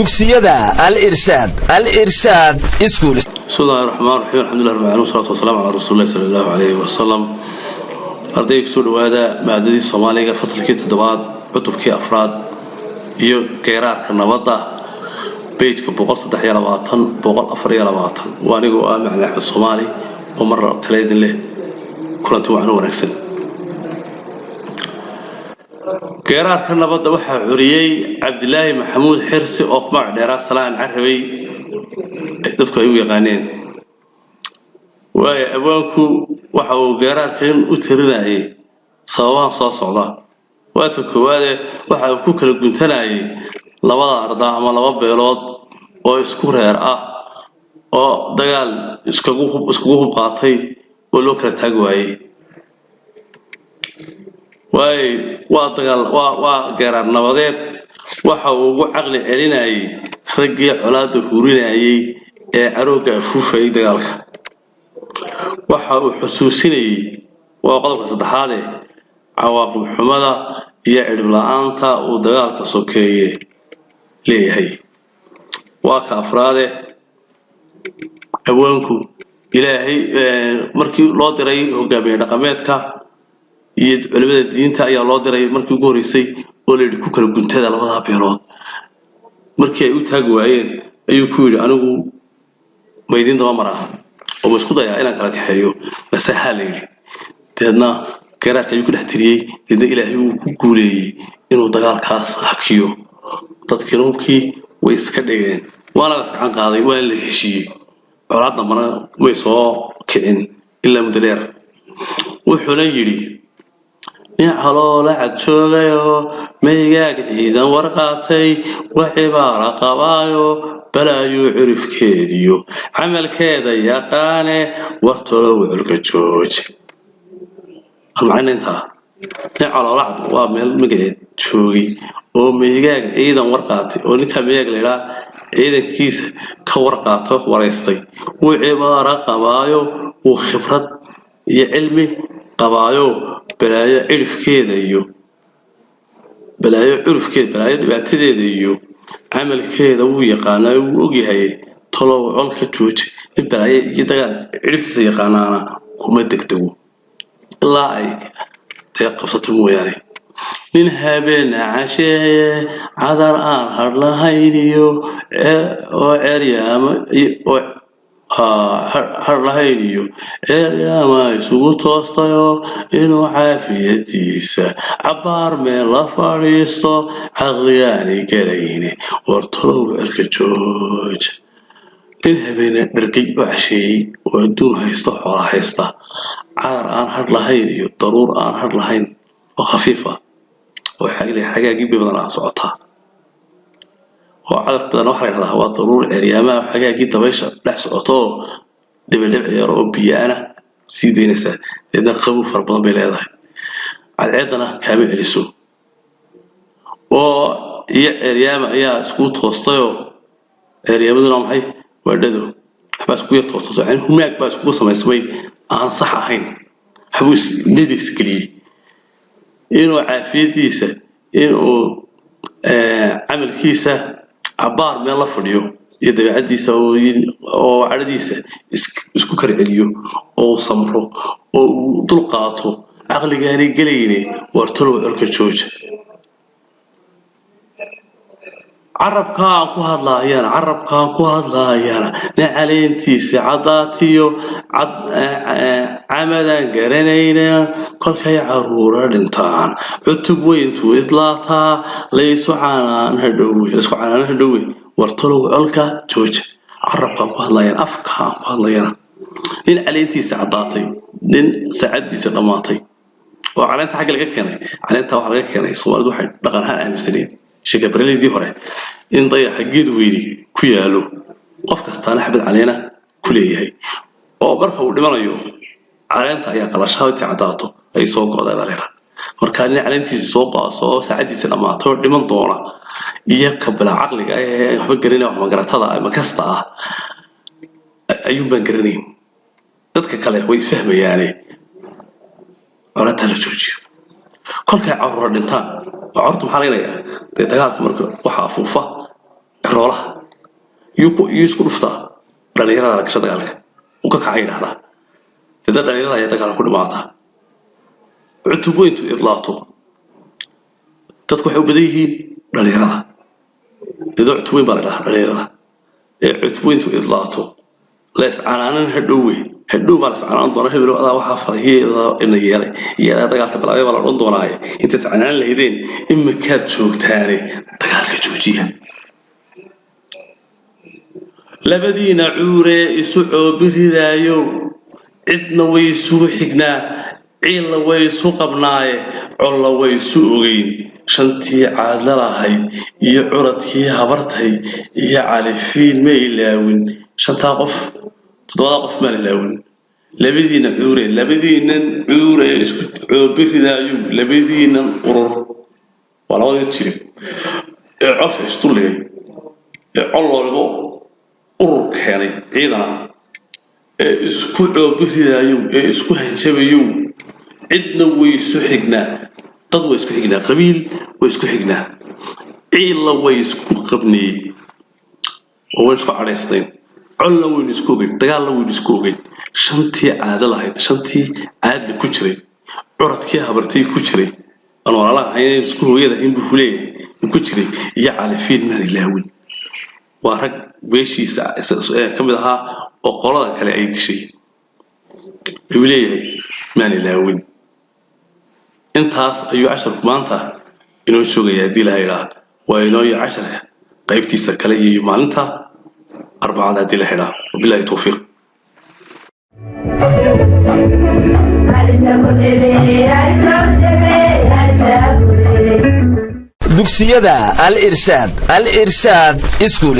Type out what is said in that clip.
Dugsiyada Al Irshaad, Al Irshaad School. بسم الله الرحمن الرحيم، الحمد لله رب العالمين، والصلاة والسلام على رسول الله صلى الله عليه وسلم. Ardayga, kusoo dhawaada maadadii Soomaaliga, fasalkii toddobaad, cutubkii afraad iyo geeraarka nabadda, page-ka 123, 124. Waa anigoo ah Macalin Axmed Soomaali oo mar kale idin leh kulanti wacan wanaagsan. Geeraarka nabadda waxaa curiyey Cabdilaahi Maxamuud Xirsi oo magac dheeraa Salaan Carabey dadku ay u yaqaaneen. Waayo, abwaanku waxa uu geeraarkan u tirinayay sababahan soo socda. Waata koowaade, waxa uu ku kala guntanayay labada ardaa ama laba beelood oo isku reer ah oo dagaal iskugu hub qaatay oo loo kala taagi waayey. Waayo, waa dagaal, waa geeraar nabadeed. Waxa uu ugu caqli celinayay raggii colaadda hurinayay ee caroogga afuufayay dagaalka. Waxa uu xusuusinayay, waa qodobka saddexaade, cawaaqib xumada iyo cidhib la-aanta uu dagaalka sokeeye leeyahay. Waa ka afraade, abwaanku Ilaahay markii loo diray hogaamiye dhaqameedka iyo culimada diinta ayaa loo diray markii ugu horreysay oo la yidhi ku kala guntada labadaa beelood. Markii ay u taagi waayeen ayuu ku yidhi: "Anigu ma idiin daba maraa oo ma isku dayaa inaan kala kaxeeyo?" Maseexaa la yidhi. Deedna garaarka ayuu ku dhex tiriyey. Deedna Ilaahay wuu ku guuleeyey inuu dagaalkaas hakiyo. Dadkiina hubkii way iska dhigeen, waana la iskacan qaaday, waana la heshiiyey. Colaad dambana may soo kicin ilaa muddo dheer. Wuxuuna yidhi: "Nin caloola cad joogayoo maygaag ciidan warqaatay, wa cibaara qabaayo balaayuu cirifkeediyo camalkeeda yaqaane, wartolow colka jooja." Macna intaa, nin caloola cad waa meel magaceed joogay oo maygaag ciidan warqaatay, oo ninkaa maygaag la idhaa ciidankiisa ka warqaato, waraystay, wuu cibaaro qabaayo, wuu khibrad iyo cilmi qabaayo, balaayo cirifkeeda iyo balaayo curufkeeda, balaayo dhibaatadeeda iyo camalkeeda wuu yaqaanaa, wuu ogyahay. Tolow colka jooji. Nin balaayo iyo dagaal ciribtiisa yaqaanaana kuma degdego ilaa ay dee qabsato mooyaane. Nin habeena casheeye cadar aan hadh lahayn iyo oo ceeryaama oo hadh lahayn iyo ceeryaama isugu toostayoo inuu caafiyadiisa cabbaar meel la fadhiisto caqligaani gelayne, war tolow colka jooja. Nin habeena dhargay oo casheeyey oo adduun haysta, xoola haysta, cadar aan hadh lahayn iyo daruur aan hadh lahayn oo khafiif ah oo xagaagii bay badanaa socotaa, oo cadar badan waxaa la yidhahdaa waa daruur ceeryaamaha xagaagii dabaysha dhex socoto oo dhibidhibic yar oo biyo-ana sii daynaysaa. Deedna qabow fara badan bay leedahay, cadceeddana kaama celiso, oo iyo ceeryaama ayaa iskugu toostayoo. Ceeryaamaduna waa maxay? Waa dhado waxbaa iskugu yar toostoso, yani humaag baa iskugu samaysmay aan sax ahayn. Waxbuu nadiis geliyey inuu caafiyadiisa, inuu camalkiisa cabbaar meel la fadhiyo iyo dabeecaddiisa oo cadhadiisa isku kala celiyo oo uu samro oo uu dul qaato caqligaanay gelayne, war talow colka jooja. Carabkaan ku hadlaayana, carabkaan ku hadlaayana, nin caleentiisa caddaatiyo camadaan garanayna, kolkay caruura dhintaan cutub weyntuu idlaataa, laysu canaan hadhowe, laysku canaan hadhowe, war talow colka jooja. Carabkaan ku hadlaayana, afkaan ku hadlayana, nin caleentiisa caddaatay, nin saacaddiisa dhammaatay oo caleenta xagga laga keenay. Caleenta waxaa laga keenay, Soomaalidu waxay dhaqan ahaan aaminsaneyd sheekabareleydii hore in dayaxa geed weyni ku yaalo, qof kastaana xabad caleena ku leeyahay, oo marka uu dhimanayo caleenta ayaa qalashaa, intay caddaato ay soo go'daa baa laydhaha. Marka nin caleentiisa soo go'aso oo saacaddiisa dhammaatay oo dhiman doona iyo ka bilaa caqliga ee waxba garanaya, wax magaratada ama kasta ah ayuun baan garanayn. Dadka kale way fahmayaane, colaadta la joojiyo. Kolkay caruura dhintaan oo carruurta maxaa laganayaa dee? Dagaalka marka waxaa afuufa Ciroolaha yuu isku dhuftaa? Dhalinyarada la gasha dagaalka uu ka kacay yidhahdaa. Dad dhalinyarada ayaa dagaalka ku dhimaataa. Cutub weyntu idlaato, dadku waxay u badan yihiin dhalinyarada. Iyadoo cutub weyn baa la dhahaa dhalinyarada ee cutub weyntu idlaato, la iscanaanan hadhowwe. Hadhow baa la iscanaanan doonaa. Hebel adaa waxaa falay, ina yeelay iyo adaa dagaalka bilaabay baa la odhan doonaaye. Intaad iscanaanan lahaydeen, imikaad joogtaane dagaalka joojiya. Labadiina cuuree isu coobi ridaayo, cidna way isugu xignaa, ciilna way isu qabnaaye, colla way isu ogeyn. Shantii caadla lahayd iyo curadkii habartay iyo Califiin ma ilaawin. Shantaa qof, toddobadaa qof maan ilaawin. Labadiina cuure, labadiinan cuure isku coobi ridaayo, labadiinan urur, waa labadii jirib ee colka isdulligay ee col waliba urur keenay ciidana ee isku coobi ridaayo ee isku hanjabayow, cidna way isu xignaa, dad way isku xignaa, qabiil way isku xignaa, ciilla way isku qabniyey oo waynu isku cadhaysnayn, colna waynu isku ogeyn, dagaalna waynu isku ogeyn. Shantii caado lahayd, shantii caadli ku jiray, curadkii habartay ku jiray, aan walaalaha ahayn, isku hooyada ahayn buu kuleeyahay, ku jiray iyo Califiin maan ilaawin. Waa rag beeshiisa ka mid ahaa oo qolada kale ay dishay ayuu leeyahay, maan ilaawin. Intaas ayuu casharku maanta inoo joogaya haddii la idhaa. Waa inooyo casharka qaybtiisa kale iyo maalinta Arbacada haddii la xidhaa. Wabilahi towfiiq. Dugsiyada Al Irshaad, Al Irshaad Iskuul.